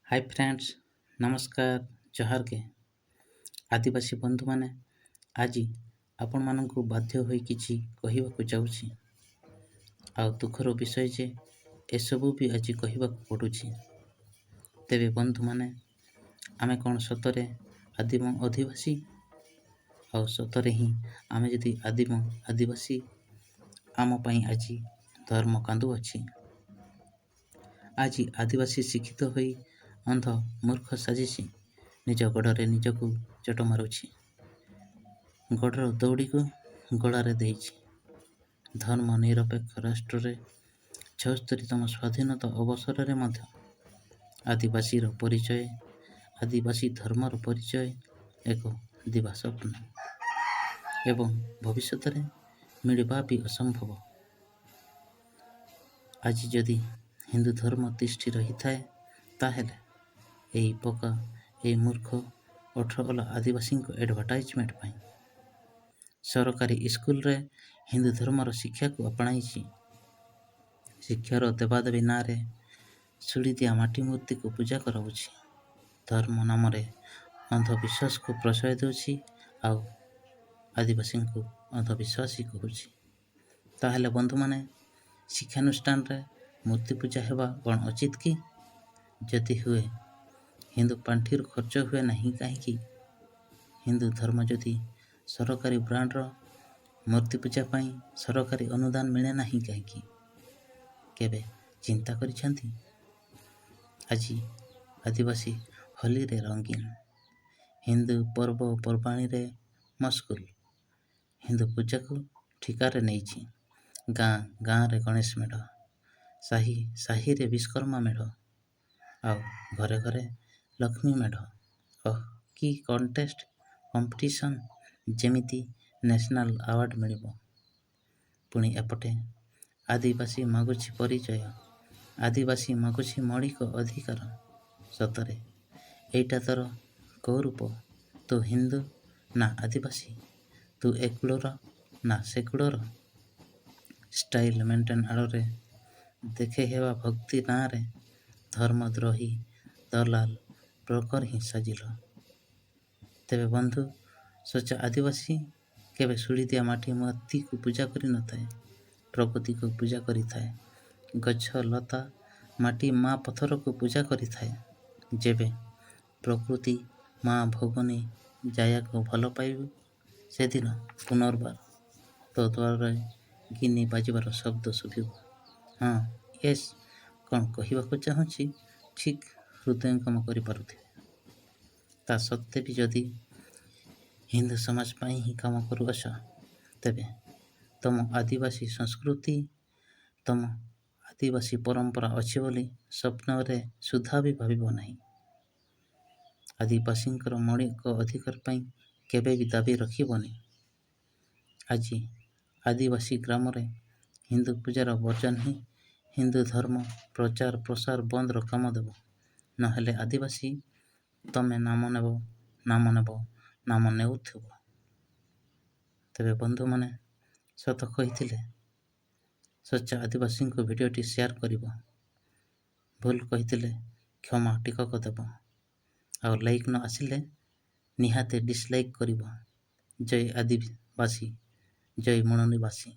High friends, ନମସ୍କାର, ଜୁହାର କେ ଆଦିବାସୀ ବନ୍ଧୁମାନେ। ଆଜି ଆପଣମାନଙ୍କୁ ବାଧ୍ୟ ହୋଇ କିଛି କହିବାକୁ ଯାଉଛି। ଆଉ ଦୁଃଖର ବିଷୟ ଯେ ଏସବୁ ବି ଆଜି କହିବାକୁ ପଡ଼ୁଛି। ତେବେ ବନ୍ଧୁମାନେ, ଆମେ କ'ଣ ସତରେ ଆଦିମ ଅଧିବାସୀ? ଆଉ ସତରେ ହିଁ ଆମେ ଯଦି ଆଦିମ ଆଦିବାସୀ, ଆମ ପାଇଁ ଆଜି ଧର୍ମ କାନ୍ଦୁଅଛି। ଆଜି ଆଦିବାସୀ ଶିକ୍ଷିତ ହୋଇ ଅନ୍ଧ ମୂର୍ଖ ସାଜିଛି। ନିଜ ଗୋଡ଼ରେ ନିଜକୁ ଚୋଟ ମାରୁଛି, ଗୋଡ଼ର ଦଉଡ଼ିକୁ ଗଳାରେ ଦେଇଛି। ଧର୍ମ ନିରପେକ୍ଷ ରାଷ୍ଟ୍ରରେ 76ତମ ସ୍ୱାଧୀନତା ଅବସରରେ ମଧ୍ୟ ଆଦିବାସୀର ପରିଚୟ, ଆଦିବାସୀ ଧର୍ମର ପରିଚୟ ଏକ ଦିବା ସ୍ୱପ୍ନ ଏବଂ ଭବିଷ୍ୟତରେ ମିଳିବା ବି ଅସମ୍ଭବ। ଆଜି ଯଦି ହିନ୍ଦୁ ଧର୍ମ ତିଷ୍ଠି ରହିଥାଏ, ତାହେଲେ ଏଇ ବୋକା, ଏଇ ମୂର୍ଖ ଅଠରଅଲା ଆଦିବାସୀଙ୍କ ଆଡ଼ଭର୍ଟାଇଜମେଣ୍ଟ ପାଇଁ। ସରକାରୀ ସ୍କୁଲରେ ହିନ୍ଦୁ ଧର୍ମର ଶିକ୍ଷାକୁ ଆପଣାଇଛି। ଶିକ୍ଷାର ଦେବାଦେବୀ ନାଁରେ ସୁଡ଼ିଦିଆ ମାଟି ମୂର୍ତ୍ତିକୁ ପୂଜା କରାଉଛି। ଧର୍ମ ନାମରେ ଅନ୍ଧବିଶ୍ୱାସକୁ ପ୍ରଶ୍ରୟ ଦେଉଛି ଆଉ ଆଦିବାସୀଙ୍କୁ ଅନ୍ଧବିଶ୍ୱାସୀ କହୁଛି। ତାହେଲେ ବନ୍ଧୁମାନେ, ଶିକ୍ଷାନୁଷ୍ଠାନରେ ମୂର୍ତ୍ତି ପୂଜା ହେବା କ'ଣ ଉଚିତ କି? ଯଦି ହୁଏ, ହିନ୍ଦୁ ପାଣ୍ଠିରୁ ଖର୍ଚ୍ଚ ହୁଏ ନାହିଁ କାହିଁକି? ହିନ୍ଦୁ ଧର୍ମ ଯଦି ସରକାରୀ ବ୍ରାଣ୍ଡର, ମୂର୍ତ୍ତି ପୂଜା ପାଇଁ ସରକାରୀ ଅନୁଦାନ ମିଳେ ନାହିଁ କାହିଁକି? କେବେ ଚିନ୍ତା କରିଛନ୍ତି? ଆଜି ଆଦିବାସୀ ହୋଲିରେ ରଙ୍ଗୀନ, ହିନ୍ଦୁ ପର୍ବପର୍ବାଣୀରେ ମସଗୁଲ। ହିନ୍ଦୁ ପୂଜାକୁ ଠିକାରେ ନେଇଛି। ଗାଁ ଗାଁରେ ଗଣେଶ ମେଢ଼, ସାହି ସାହିରେ ବିଶ୍ୱକର୍ମା ମେଢ଼ ଆଉ ଘରେ ଘରେ ଲକ୍ଷ୍ମୀ ମେଢ଼। ଓଃ, କି କଣ୍ଟେଷ୍ଟ, କମ୍ପିଟିସନ୍, ଯେମିତି ନ୍ୟାସନାଲ୍ ଆୱାର୍ଡ଼ ମିଳିବ। ପୁଣି ଏପଟେ ଆଦିବାସୀ ମାଗୁଛି ପରିଚୟ, ଆଦିବାସୀ ମାଗୁଛି ମୌଳିକ ଅଧିକାର। ସତରେ ଏଇଟା ତୋର କୋଉ ରୂପ? ତୁ ହିନ୍ଦୁ ନା ଆଦିବାସୀ? ତୁ ଏ କୂଳର ନା ସେ କୂଳର? ଷ୍ଟାଇଲ୍ ମେଣ୍ଟେନ୍ ଆଳରେ, ଦେଖେଇ ହେବା ଭକ୍ତି ନାଁରେ ଧର୍ମଦ୍ରୋହୀ, ଦଲାଲ, ବ୍ରୋକର ହିଁ ସାଜିଲ। ତେବେ ବନ୍ଧୁ, ସଚ୍ଚା ଆଦିବାସୀ କେବେ ସୁଡ଼ିଦିଆ ମାଟି ମୂର୍ତ୍ତିକୁ ପୂଜା କରିନଥାଏ, ପ୍ରକୃତିକୁ ପୂଜା କରିଥାଏ। ଗଛ, ଲତା, ମାଟି, ମା ପଥରକୁ ପୂଜା କରିଥାଏ। ଯେବେ ପ୍ରକୃତି ମା ଭଗନୀ ଜାୟାକୁ ଭଲ ପାଇବୁ, ସେଦିନ ପୁନର୍ବାର ତୋ ଦ୍ୱାରରେ ଗିନି ବାଜିବାର ଶବ୍ଦ ଶୁଭିବ। ହଁ, ୟେସ୍, କ'ଣ କହିବାକୁ ଚାହୁଁଛି ଠିକ୍ ହୃଦୟଙ୍ଗମ କରିପାରୁଥିବେ। ତା ସତ୍ତ୍ୱେ ବି ଯଦି ହିନ୍ଦୁ ସମାଜ ପାଇଁ ହିଁ କାମ କରୁଅଛ, ତେବେ ତମ ଆଦିବାସୀ ସଂସ୍କୃତି, ତମ ଆଦିବାସୀ ପରମ୍ପରା ଅଛି ବୋଲି ସ୍ୱପ୍ନରେ ସୁଦ୍ଧା ବି ଭାବିବ ନାହିଁ। ଆଦିବାସୀଙ୍କର ମୌଳିକ ଅଧିକାର ପାଇଁ କେବେ ବି ଦାବି ରଖିବନି। ଆଜି ଆଦିବାସୀ ଗ୍ରାମରେ ହିନ୍ଦୁ ପୂଜାର ବର୍ଜନ ହିଁ ହିନ୍ଦୁ ଧର୍ମ ପ୍ରଚାର ପ୍ରସାର ବନ୍ଦର କାମ ଦେବ। ନହେଲେ ଆଦିବାସୀ ତମେ ନାମ ନେବ, ନାମ ନେବ, ନାମ ନେଉଥିବ। ତେବେ ବନ୍ଧୁମାନେ, ସତ କହିଥିଲେ ସଚ୍ଚା ଆଦିବାସୀଙ୍କୁ ଭିଡ଼ିଓଟି ସେୟାର କରିବ। ଭୁଲ କହିଥିଲେ କ୍ଷମା ଟିକକ ଦେବ। ଆଉ ଲାଇକ୍ ନ ଆସିଲେ ନିହାତି ଡିସଲାଇକ୍ କରିବ। ଜୟ ଆଦିବାସୀ, ଜୟ ମୂଳନିବାସୀ।